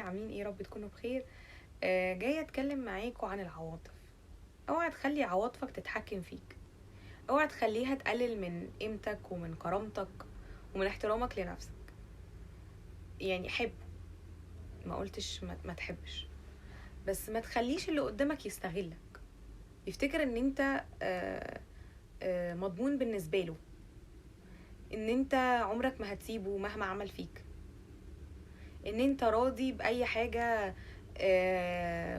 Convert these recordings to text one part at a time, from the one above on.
عاملين ايه؟ رب تكونوا بخير. جاية اتكلم معاكم عن العواطف. اوعى تخلي عواطفك تتحكم فيك، اوعى تخليها تقلل من قيمتك ومن كرامتك ومن احترامك لنفسك. يعني حب، ما قلتش ما تحبش، بس ما تخليش اللي قدامك يستغلك، يفتكر ان انت مضمون بالنسبة له، ان انت عمرك ما هتسيبه مهما عمل فيك، ان انت راضي باي حاجة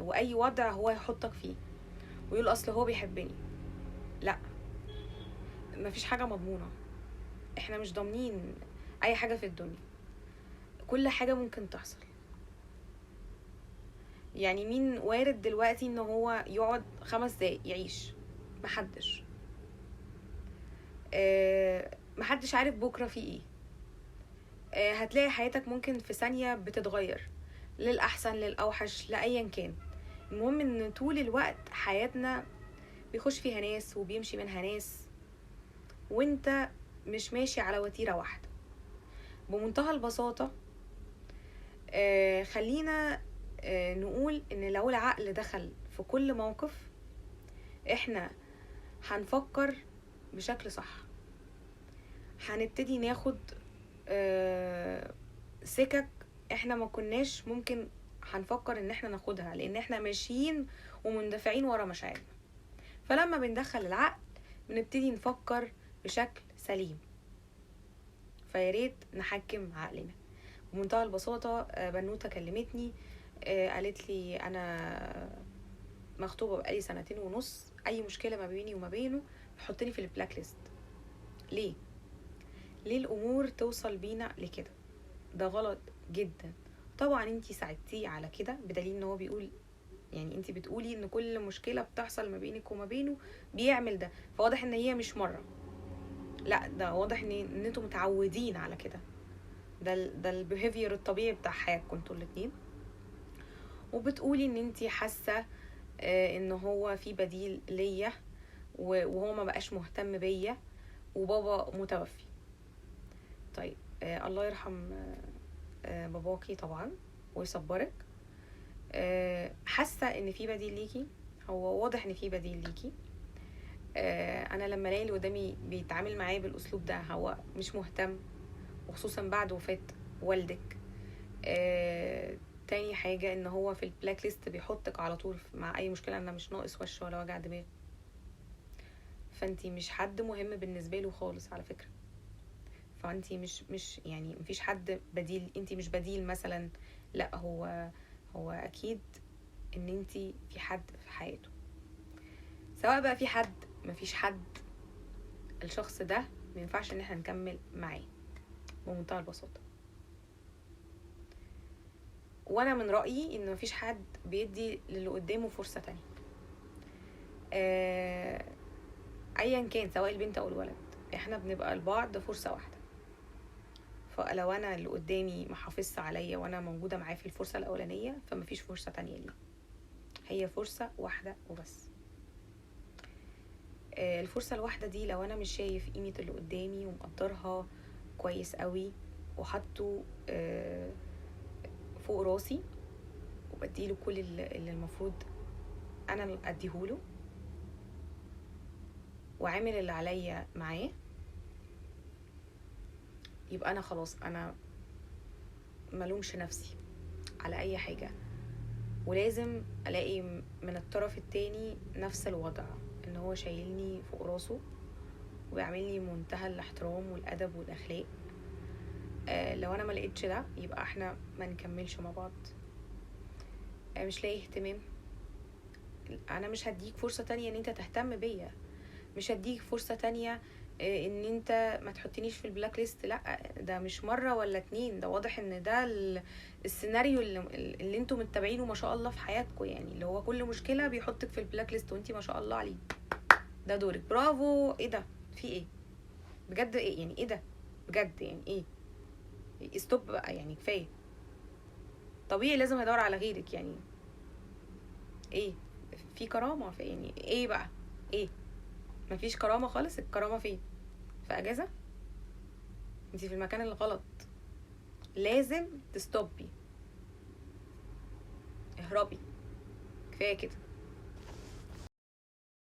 واي وضع هو يحطك فيه ويقول اصل هو بيحبني. لا، مفيش حاجة مضمونه، احنا مش ضامنين اي حاجة في الدنيا، كل حاجة ممكن تحصل. يعني مين وارد دلوقتي ان هو يقعد 5 دقايق يعيش؟ محدش. محدش عارف بكرة في ايه. هتلاقي حياتك ممكن في ثانية بتتغير للأحسن للأوحش لأيا كان. المهم ان طول الوقت حياتنا بيخش فيها ناس وبيمشي منها ناس، وانت مش ماشي على وتيرة واحدة. بمنتهى البساطة خلينا نقول ان لو العقل دخل في كل موقف احنا هنفكر بشكل صح، هنبتدي ناخد سكك احنا ما كناش ممكن هنفكر ان احنا ناخدها، لان احنا ماشيين ومندفعين ورا مشاعرنا. فلما بندخل العقل بنبتدي نفكر بشكل سليم. فياريت نحكم عقلنا بمنتهى البساطة. بنوتة كلمتني، قالت لي انا مخطوبة بقالي 2.5 سنين، اي مشكلة ما بيني وما بينه بيحطني في ال black list. ليه؟ ليه الامور توصل بينا لكده؟ ده غلط جدا. طبعا انتي ساعدتيه على كده، بدليل ان هو بيقول، يعني انتي بتقولي ان كل مشكلة بتحصل ما بينك وما بينه بيعمل ده، فواضح ان هي مش مرة، لا ده واضح ان انتوا متعودين على كده، ده ال behavior الطبيعي بتاع حياتكم انتوا الاتنين. وبتقولي ان انتي حاسة ان هو في بديل ليا وهو ما بقاش مهتم بيا وبابا متوفي. طيب الله يرحم باباكي طبعا ويصبرك. حاسه ان في بديل ليكي، هو واضح ان في بديل ليكي. انا لما الاقي اللي قدامي بيتعامل معايا بالاسلوب ده، هو مش مهتم، وخصوصا بعد وفاه والدك. تاني حاجة ان هو في ال black list بيحطك على طول مع اي مشكلة، انا مش ناقص وش ولا وجع دماغ. فانتي مش حد مهم بالنسبة له خالص على فكرة. فانتي مش يعني مفيش حد بديل، انتي مش بديل مثلا، لا هو اكيد ان انتي في حد في حياته، سواء بقى في حد مفيش حد، الشخص ده ما ينفعش ان احنا نكمل معاه بمنتهى البساطة. وانا من رأيي ان مفيش حد بيدي للي قدامه فرصة تانية، ايا كان، سواء البنت او الولد، احنا بنبقى لبعض فرصة واحدة. فلو انا اللي قدامي ما حافظش عليا وانا موجودة معاه في الفرصة الاولانية، فمفيش فرصة تانية ليه، هي فرصة واحدة وبس. الفرصة الواحدة دي لو انا مش شايف قيمة اللي قدامي ومقدرها كويس قوي وحطه فوق راسي وبديله كل اللي المفروض انا اديهوله وعامل اللي عليا معاه، يبقى انا خلاص انا ملومش نفسي على اي حاجة، ولازم الاقي من الطرف التاني نفس الوضع، ان هو شايلني فوق راسه وبيعملني منتهى الاحترام والادب والاخلاق. لو انا ما لقيتش ده يبقى احنا ما نكملش مع بعض. مش لاقي اهتمام، انا مش هديك فرصة تانية ان انت تهتم بيا، مش هديك فرصة تانية ان انت ما تحطنيش في ال black list. لا، ده مش مرة ولا اتنين، ده واضح ان ده السيناريو اللي انتوا متابعينه ما شاء الله في حياتكم، يعني اللي هو كل مشكلة بيحطك في ال black list وانتي ما شاء الله عليه، ده دورك، برافو. ايه ده؟ في ايه بجد؟ ايه يعني؟ ايه ده بجد؟ يعني ايه؟ stop بقى، يعني كفاية. طبيعي لازم هيدور على غيرك، يعني ايه؟ في كرامة في يعني ايه بقى؟ ايه؟ مفيش كرامة خالص. الكرامة فين؟ في اجازة؟ انتي في المكان الغلط. لازم تستوبي. اهربي، كفاية كده.